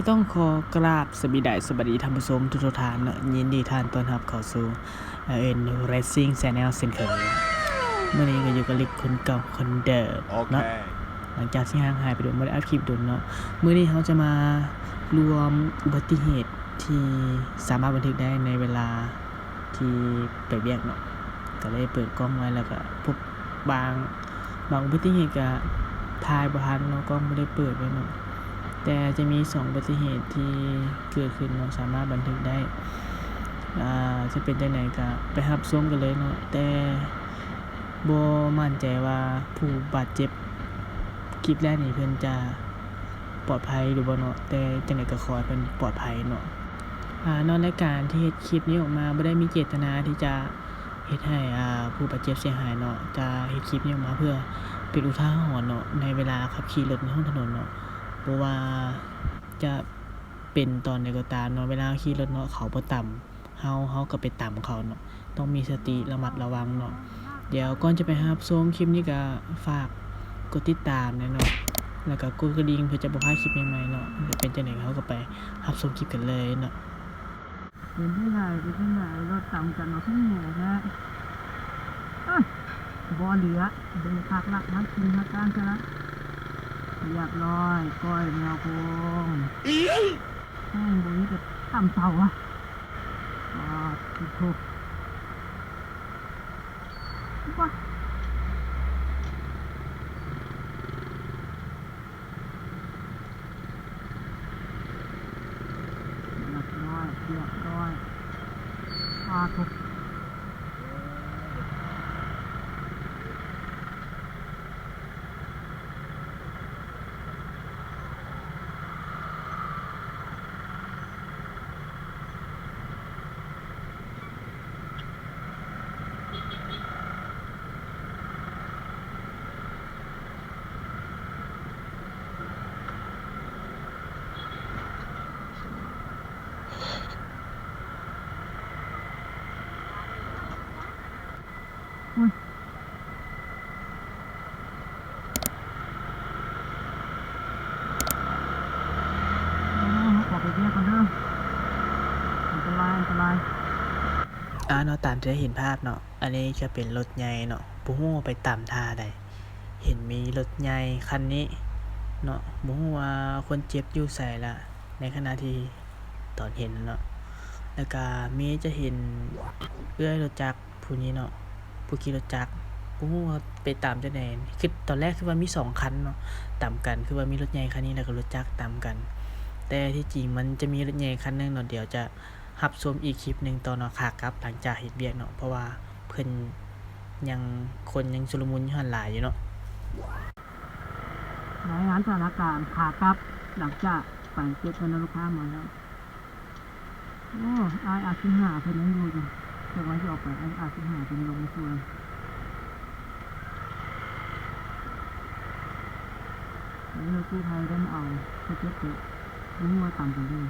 ຕ້ອງຂໍກາບສະບາຍດີ ສະບາຍດີທ່ານຜູ້ຊົມທຸກໆທ່ານເນາະ, ຍິນດີຕ້ອນຮັບເຂົ້າສູ່ ແອລ ເອັນ Racing Channel ເຊັ່ນເຄີຍ. ມື້ນີ້ກໍຢູ່ກັບລິກຄົນເກົ່າຄົນເດີມເນາະ. ໂອເຄ ຫຼັງຈາກທີ່ຫ່າງຫາຍໄປດົນ ບໍ່ໄດ້ອັດຄລິບດົນເນາະ, ມື້ນີ້ເຮົາຈະມາລວມອຸບັດຕິເຫດທີ່ສາມາດບັນທຶກໄດ້ໃນເວລາ ທີ່ໄປວຽກເນາະ, ກໍເລີຍເປີດກ້ອງໄວ້ ແລ້ວກໍພົບບາງ ບາງອຸບັດຕິເຫດກໍຖ່າຍບໍ່ທັນເນາະ, ກ້ອງບໍ່ໄດ້ເປີດໄວ້ເນາະ. ແຕ່ຈະມີສອງອຸບັດຕິເຫດທີ່ເກີດຂຶ້ນເນາະ ສາມາດບັນທຶກໄດ້. ອາ ຈະເປັນຈັ່ງໃດກໍໄປຮັບຊົມກັນເລີຍເນາະ, ແຕ່ບໍ່ໝັ້ນໃຈວ່າຜູ້ບາດເຈັບຄລິບແລກນີ້ເພິ່ນຈະປອດໄພຫຼືບໍ່ເນາະ, ແຕ່ຈັ່ງໃດກໍຂໍໃຫ້ເພິ່ນປອດໄພເນາະ. ອາ ເນາະ ໃນການທີ່ເຮັດຄລິບນີ້ອອກມາ ບໍ່ໄດ້ມີເຈດຕະນາທີ່ຈະເຮັດໃຫ້ ອາ ຜູ້ບາດເຈັບເສຍຫາຍເນາະ, ຈະເຮັດຄລິບນີ້ອອກມາເພື່ອເປັນອຸທາຫອນເນາະ ໃນເວລາຂັບຂີ່ລົດໃນທ້ອງຖະໜົນເນາະ, ບໍ່ວ່າຈະເປັນຕອນໃດກໍຕາມເນາະ, ເວລາເຮົາຂີ່ລົດເນາະ ເຂົາບໍ່ຕຳ ເຮົາ ເຮົາກໍໄປຕຳເຂົາເນາະ, ຕ້ອງມີສະຕິລະມັດລະວັງເນາະ. ດຽວກ່ອນຈະໄປຮັບຊົມຄລິບນີ້ ກໍຝາກກົດຕິດຕາມແດ່ເນາະ ແລ້ວກໍກົດກະດິ່ງ ເພື່ອຈະບໍ່ພາດຄລິບໃໝ່ໆເນາະ. ຈະເປັນຈັ່ງໃດ ເຮົາກໍໄປຮັບຊົມຄລິບກັນເລີຍເນາະ. ເປັນຈັ່ງໃດ ເປັນຈັ່ງໃດ ລົດຕຳກັນເນາະ ຄືແຫ່ແທ້. ເອີຍ ບໍ່ເຫຼືອ ເບິ່ງຄັກລະ ຮັກກິນຮັກການຊະລະ. ຮຽບຮ້ອຍ ກ້ອຍແມວໂພງ. ແມ່ງບໍ່ມີແຕ່ຕຳເຕົາວະ. ປາດໂທ ຮຽບຮ້ອຍ ຮຽບຮ້ອຍ. ປາດໂທ. ເຮົາຂໍໄປວຽກກ່ອນເດີ ອັນຕະລາຍ ອັນຕະລາຍ. ອາ ເນາະ ຕາມທີ່ໄດ້ເຫັນພາບເນາະ, ອັນນີ້ຈະເປັນລົດໃຫຍ່ເນາະ, ບໍ່ຮູ້ວ່າໄປຕຳທ່າໃດ. ເຫັນມີລົດໃຫຍ່ຄັນນີ້ເນາະ, ບໍ່ຮູ້ວ່າຄົນເຈັບຢູ່ໃສລະ ໃນຂະນະທີ່ຕອນເຫັນເນາະ. ແລ້ວກະມີຈະເຫັນເອື້ອຍລົດຈັກຜູ້ນີ້ເນາະ, ຜູ້ຂີ່ລົດຈັກ ບໍ່ຮູ້ວ່າໄປຕຳຈັ່ງໃດ. ຄິດ ຕອນແລກຄິດວ່າມີສອງຄັນເນາະ ຕຳກັນ, ຄືວ່າມີລົດໃຫຍ່ຄັນນີ້ ແລ້ວກໍລົດຈັກຕຳກັນ. ແຕ່ທີ່ຈິງມັນຈະມີລົດໃຫຍ່ຄັນໜຶ່ງເນາະ, ດຽວຈະຮັບຊົມອີກຄລິບໜຶ່ງຕໍ່ເນາະ ຂາກັບ ຫຼັງຈາກເຮັດວຽກເນາະ, ເພາະວ່າເພິ່ນຍັງ ຄົນຍັງຊຸລະມຸນຢູ່ຫັ້ນຫຼາຍຢູ່ເນາະ. ລາຍງານສະຖານະການຂາກັບ ຫຼັງຈາກໄປເກັບເງິນນຳລູກຄ້າມາແລ້ວ. ໂອ້ ອ້າຍອາດສິບຫ້າເພິ່ນຍັງຢູ່ຢູ່, ເພິ່ນວ່າຊິອອກໄປ, ອ້າຍອາດສິບຫ້າເພິ່ນລົງມາຊ່ວຍ. ແລ້ວກູ້ໄພໄດ້ມາເອົາຄົນເຈັບໄປ, ບໍ່ຮູ້ວ່າຕຳກັນເລີຍ.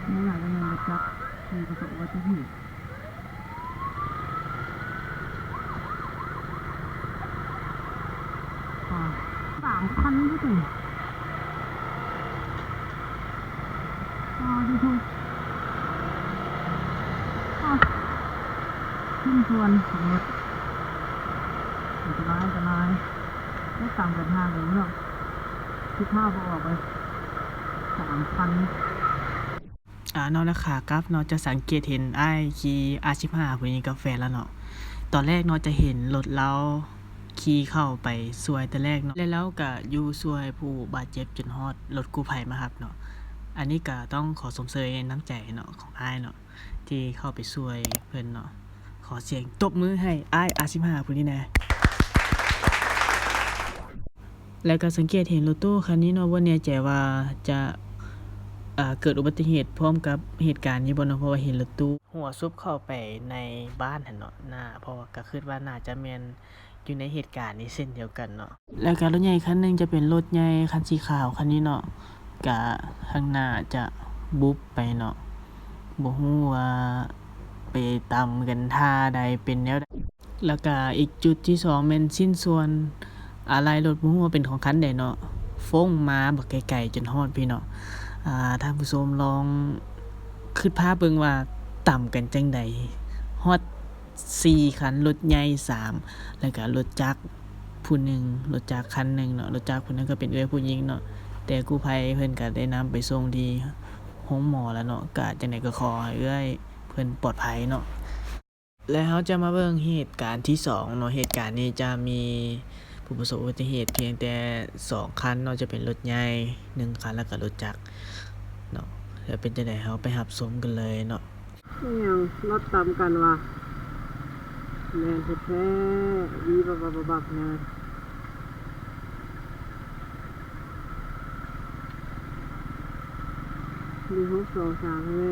ເມື່ອຫຼາຍແລ້ວແມ່ນລົດຈັກທີ່ປະສົບອຸບັດຕິເຫດ. ສາມຄັນຢູ່ຕິ. ປາດໂທ ປາດ ຊິ້ນສ່ວນຂອງລົດ. ອັນຕະລາຍ ອັນຕະລາຍ. ລົດຕາມກັນທາງເລີຍເນາະ, ຄິດພາບບໍ່ອອກເລີຍ ສາມຄັນ. ອາ ເນາະ ແລະ ຂາກັບເນາະ ຈະສັງເກດເຫັນອ້າຍຂີ່ອາດສິບຫ້າຜູ້ນີ້ກັບແຟນລາວເນາະ. ຕອນແລກເນາະ ຈະເຫັນລົດລາວຂີ່ເຂົ້າໄປຊ່ວຍແຕ່ແລກເນາະ ແລະ ລາວກະຢູ່ຊ່ວຍຜູ້ບາດເຈັບຈົນຮອດລົດກູ້ໄພມາຮັບເນາະ. ອັນນີ້ກະຕ້ອງຂໍຊົມເຊີຍນ້ຳໃຈເນາະ ຂອງອ້າຍເນາະ ທີ່ເຂົ້າໄປຊ່ວຍເພິ່ນເນາະ. ຂໍສຽງຕົບມືໃຫ້ອ້າຍອາດສິບຫ້າຜູ້ນີ້ແດ່. ແລ້ວກໍສັງເກດເຫັນລົດຕູ້ຄັນນີ້ເນາະ, ບໍ່ແນ່ໃຈວ່າຈະ ເກີດອຸບັດຕິເຫດພ້ອມກັບເຫດການນີ້ບໍ່ເນາະ, ເພາະວ່າເຫັນລົດຕູ້ຫົວຊຸບເຂົ້າໄປໃນບ້ານຫັ້ນເນາະ, ໜ້າ ເພາະວ່າກໍຄິດວ່າໜ້າຈະແມ່ນ ຢູ່ໃນເຫດການນີ້ເຊັ່ນດຽວກັນເນາະ. ແລ້ວກະລົດໃຫຍ່ຄັນໜຶ່ງຈະເປັນລົດໃຫຍ່ຄັນສີຂາວຄັນນີ້ເນາະ ກະຂ້າງໜ້າຈະບຸບໄປເນາະ ບໍ່ຮູ້ວ່າໄປຕຳກັນທ່າໃດ ເປັນແນວໃດ. ແລ້ວກະອີກຈຸດທີສອງແມ່ນຊິ້ນສ່ວນອາໄຫຼ່ລົດ ບໍ່ຮູ້ວ່າເປັນຂອງຄັນໃດເນາະ ຟົ້ງມາບັກໄກໆ ຈົນຮອດພີ້ເນາະ. ອາ ທ່ານຜູ້ຊົມລອງຄິດພາບເບິ່ງວ່າຕຳກັນຈັ່ງໃດ ຮອດ ສີ່ຄັນ ລົດໃຫຍ່ສາມ ແລ້ວກະລົດຈັກຜູ້ໜຶ່ງ ລົດຈັກຄັນໜຶ່ງເນາະ ລົດຈັກຜູ້ໜຶ່ງກະເປັນເອື້ອຍຜູ້ຍິງເນາະ ແຕ່ກູ້ໄພເພິ່ນກະໄດ້ນຳໄປສົ່ງທີ່ໂຮງໝໍແລ້ວເນາະ. ກະຈັ່ງໃດກະຂໍໃຫ້ເອື້ອຍເພິ່ນປອດໄພເນາະ. ແລ້ວເຮົາຈະມາເບິ່ງເຫດການທີສອງເນາະ ເຫດການນີ້ຈະມີຜູ້ປະສົບອຸບັດຕິເຫດພຽງແຕ່ສອງຄັນເນາະ ຈະເປັນລົດໃຫຍ່ໜຶ່ງຄັນ ແລ້ວກະລົດຈັກເນາະ. ແລ້ວເປັນຈັ່ງໃດເຮົາໄປຮັບຊົມກັນເລີຍເນາະ. ອີ່ຫຍັງ ລົດຕຳກັນຫວາ? ແມ່ນແທ້ໆ ວີບວັບໆໆໆ ນະ ມີຫົກສອງສາມແທ້.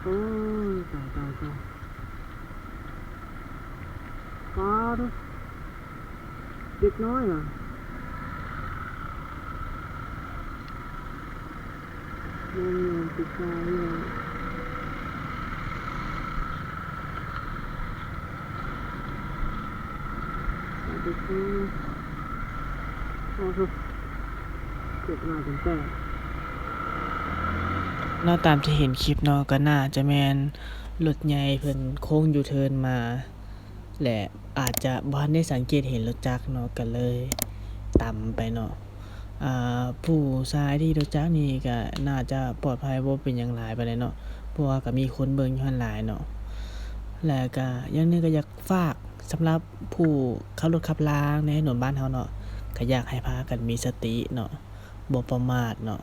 ໂອ້ຍ ຕາຍໆໆ ປາດໂທ້ ເດັກນ້ອຍຫວາ? ບໍ່ມີອັນຕິດຕາຢູ່ ປາດໂທ້ ໂອ້ໂຫ ເກີດມາຈົນແຕກເນາະ. ຕາມທີ່ເຫັນຄລິບເນາະ ກະໜ້າຈະແມ່ນລົດໃຫຍ່ເພິ່ນໂຄ້ງຢູເທີນມາ ແລະ ອາດຈະບໍ່ທັນໄດ້ສັງເກດເຫັນລົດຈັກເນາະ ກະເລີຍຕຳໄປເນາະ. ອາ ຜູ້ຊາຍທີ່ລົດຈັກນີ້ກະໜ້າຈະປອດໄພ ບໍ່ເປັນຫຍັງຫຼາຍປານໃດເນາະ ເພາະວ່າກະມີຄົນເບິ່ງຢູ່ຫັ້ນຫຼາຍເນາະ. ແລະ ກະຢ່າງໜຶ່ງກະຢາກຝາກສຳລັບຜູ້ຂັບລົດຂັບລາໃນຖະໜົນບ້ານເຮົາເນາະ ກະຢາກໃຫ້ພາກັນມີສະຕິເນາະ ບໍ່ປະໝາດເນາະ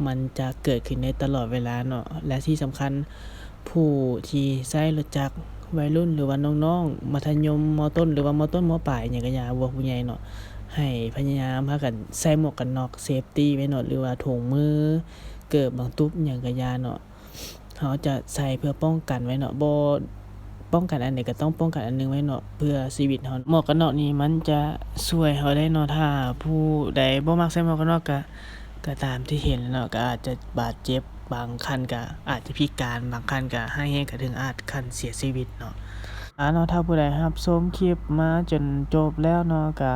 ມັນຈະເກີດຂຶ້ນໄດ້ຕະຫຼອດເວລາເນາະ. ແລະ ທີ່ສຳຄັນ ຜູ້ທີ່ໃຊ້ລົດຈັກ ໄວລຸ້ນ ຫຼືວ່ານ້ອງໆ ມັດທະຍົມ ມໍຕົ້ນ ຫຼືວ່າ ມໍຕົ້ນ ມໍປາຍ ຫຍັງກະຢ່າ ຜູ້ໃຫຍ່ເນາະ ໃຫ້ພະຍາຍາມພາກັນໃສ່ໝວກກັນນັອກເຊຟຕີໄວ້ເນາະ ຫຼືວ່າຖົງມື ເກີບ ບັງຕຸບ ຫຍັງກະຢ່າເນາະ. ເຮົາຈະໃສ່ເພື່ອປ້ອງກັນໄວ້ເນາະ ບໍ່ປ້ອງກັນອັນໃດກະຕ້ອງປ້ອງກັນອັນໜຶ່ງໄວ້ເນາະ ເພື່ອຊີວິດເຮົາ. ໝວກກັນນັອກນີ້ມັນຈະຊ່ວຍເຮົາໄດ້ເນາະ ຖ້າຜູ້ໃດບໍ່ມັກໃສ່ໝວກກັນນັອກກະ ກະຕາມທີ່ເຫັນເນາະ ກະອາດຈະບາດເຈັບ ບາງຄັນກະອາດຈະພິການ ບາງຄັນກະຮ້າຍແຮງກະເຖິງອາດຂັ້ນເສຍຊີວິດເນາະ. ອາ ເນາະ ຖ້າຜູ້ໃດຮັບຊົມຄລິບມາຈົນຈົບແລ້ວເນາະ ກະ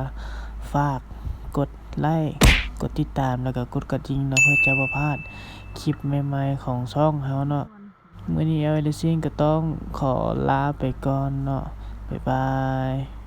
ຝາກກົດໄລ້ ກົດຕິດຕາມ ແລ້ວກະກົດກະດິ່ງເນາະ ເພື່ອຈະບໍ່ພາດຄລິບໃໝ່ໆຂອງຊ່ອງເຮົາເນາະ. ມື້ນີ້ ແອລ ເອເດຊິງ ກະຕ້ອງຂໍລາໄປກ່ອນເນາະ ບາຍບາຍ.